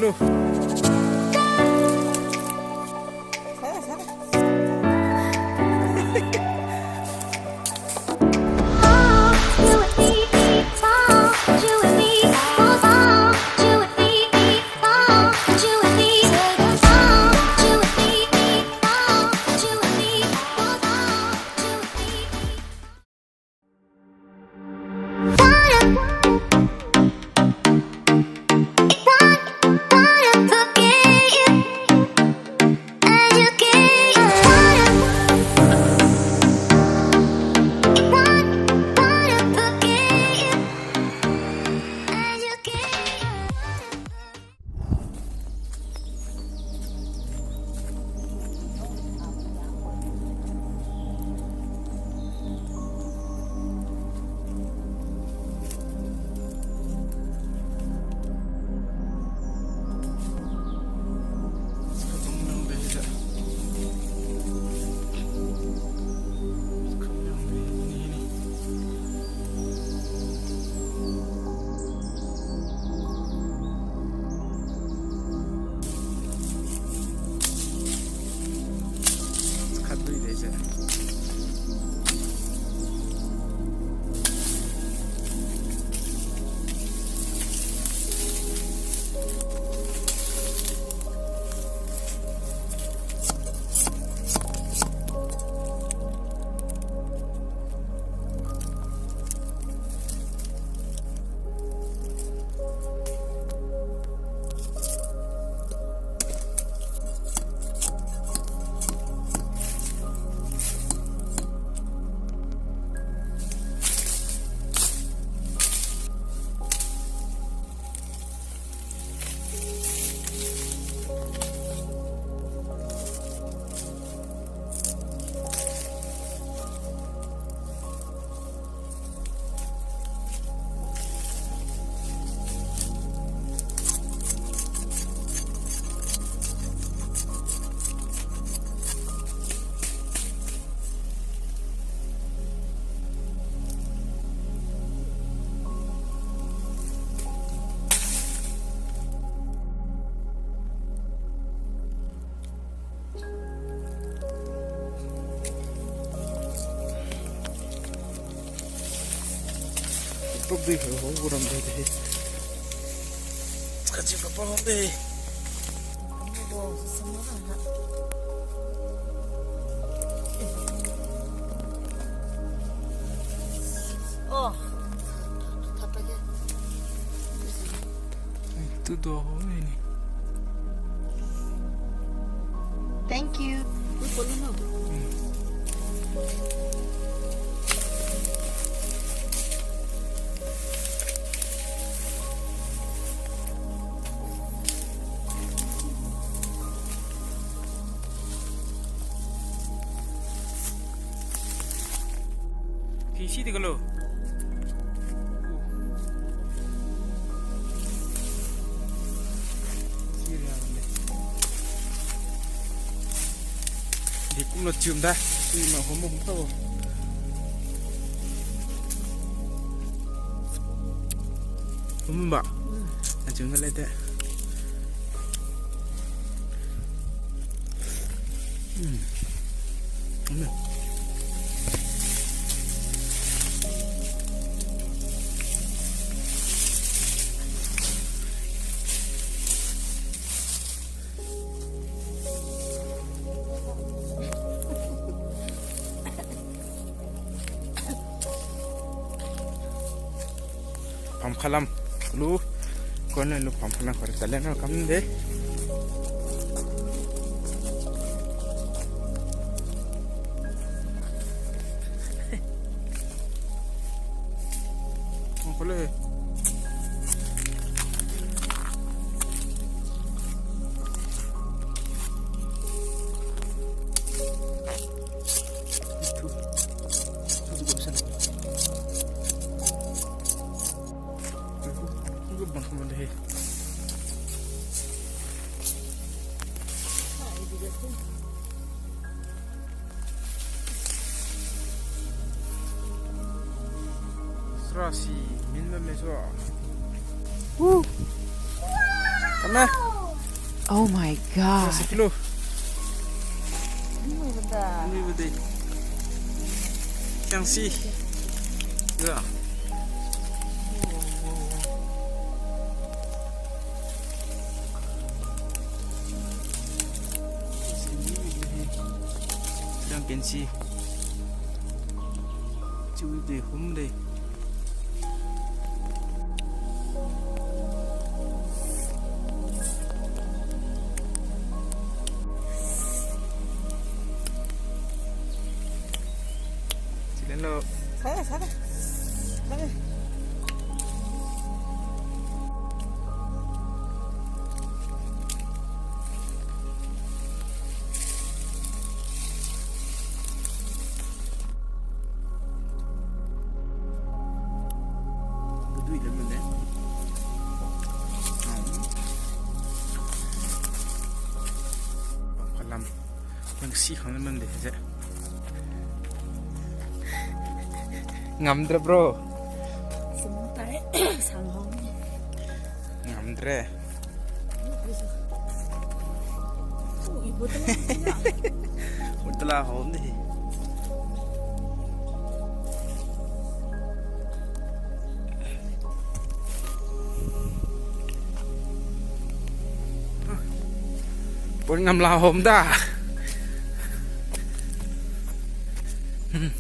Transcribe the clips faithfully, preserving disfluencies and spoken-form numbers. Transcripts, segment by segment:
Khat dui de se. Tok dui khoi ho guram de de. Kachi papa ho de. Oh. Tudo ho ni. Thank you. Phi si di kalo. Di kumlo chium da. Chium ma hom hom tabo. Hom ba. Achium da le de. Hmm. Hmm. Pam khalam lu. Kone lu pam khalam kore talen na kam de. Pam khalam. Sra si min ba me sua. Woo. Ana. Oh my God. Kasi kilo. Ini bade. Ini bade. Yang si. Ya. Yang kensi. Chiu de hum de. Silelo. Sare, sare. Sare. Dui lam ne. Pangkhalam. Yang si khang lam de je. Ngamdre, bro. Sum tai, sang hong. Ngamdre. Utla hom di. Pon ngamla hom da. Hmm.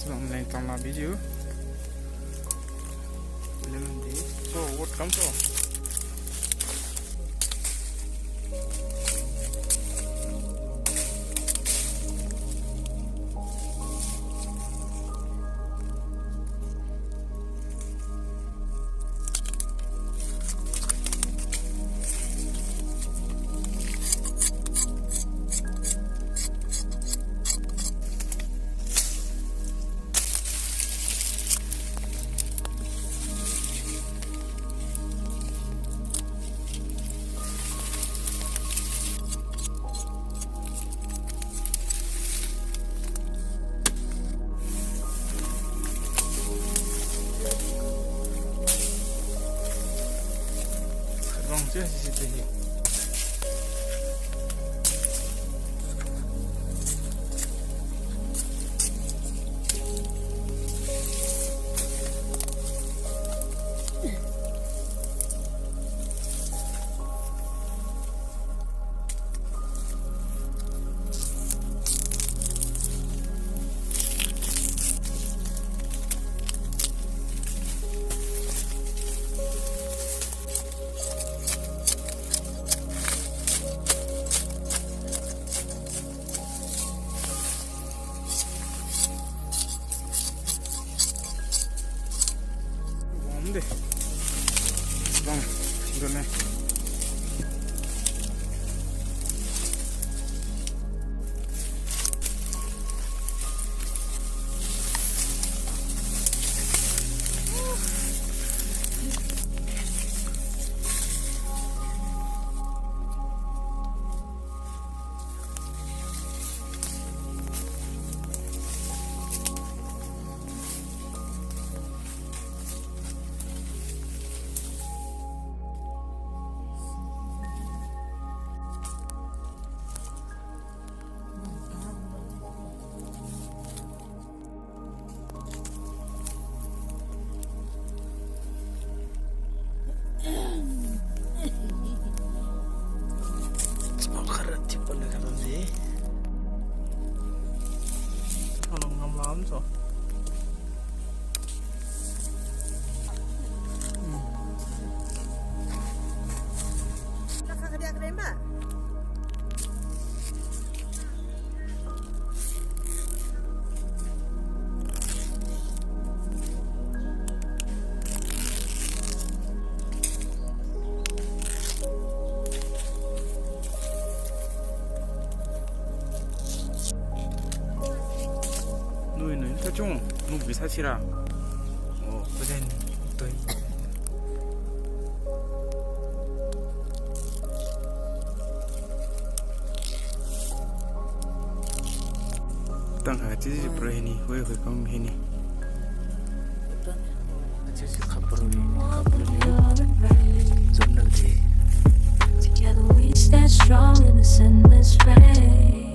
Sum leng tang la video. Lemon tea. So, what comes off? Rong je si te hi. Bom de. Bang, done. Chipang kharat chipang na kharam de. Chipang long ngam lam so. Nui nui ta chung, nui bi sa sira. Oh, paden toi. Tang ha chiu pro hini, hoi hoi kam hini. Chiu si khapro ni, khapro ni. Zon na de. Together we stand strong in this endless race.